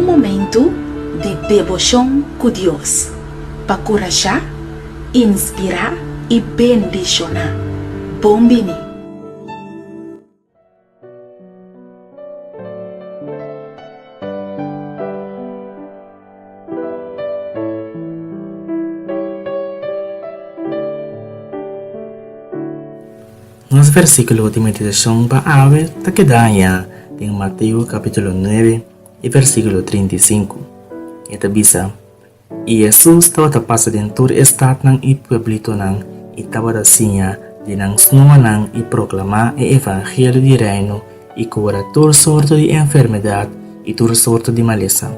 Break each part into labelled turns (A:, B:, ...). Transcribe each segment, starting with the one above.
A: Un momentu di deboshon ku Dios pa kurashá, inspirá i bendishoná. Bon bini!
B: Nos versíkulo di meditashon pa awe ta keda hañá den Mateo kapítulo nuebe i versíkulo 35. E ta bisa, I Hesus tabata pasa den tur e statnan i pueblitonan i tabata siña di nan snoanan i proklamá e evangelio di Reino i kura tur sorto di enfermedat i tur sorto di malesa.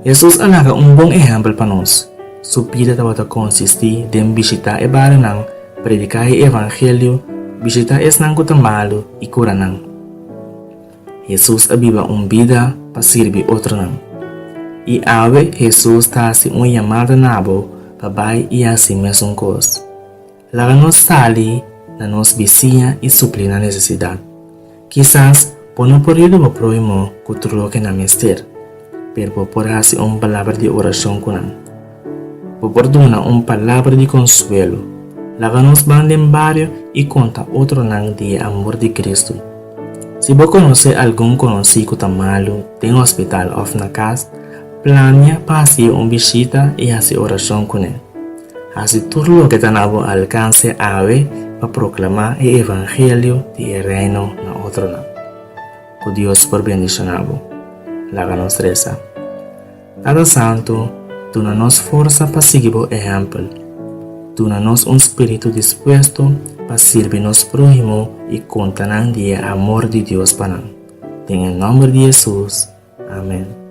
B: Hesus a laga un bon ehèmpel pa nos. Su bida tabata konsistí den bishitá e barionan, prediká e evangelio, bishitá esnan ku ta malu i kura nan. Hesus a biba un bida pa sirbi otronan. I awe Hesus ta hasi un yamada na bo pa bai i hasi mesun kos. Laga nos sali na nos bisiña i supli nan nesesidat. Kisas bo no por yuda bo próhimo ku tur loke nan mester, pero bo por hasi un palabra di orashon ku nan. Bo por duna un palabra di konsuelo. Laga nos ban den bario i konta otronan di e amor di Kristu. Si bo konosé algun konosí ku ta malu den hospital òf na kas, plania pa hasié un bishita i hasi orashon kuné. Hasi tur loke ta na bo alkanse awe pa proklamá e evangelio di e Reino na otronan. Ku Dios por bendishoná bo. Laga nos resa. Tata Santu, duna nos forsa pa sigui bo ehèmpel. Duna nos un spiritu dispuesto pa sirbi nos próhimo i konta nan di e amor di Dios pa nan. Den e nòmber di Hesus, amèn.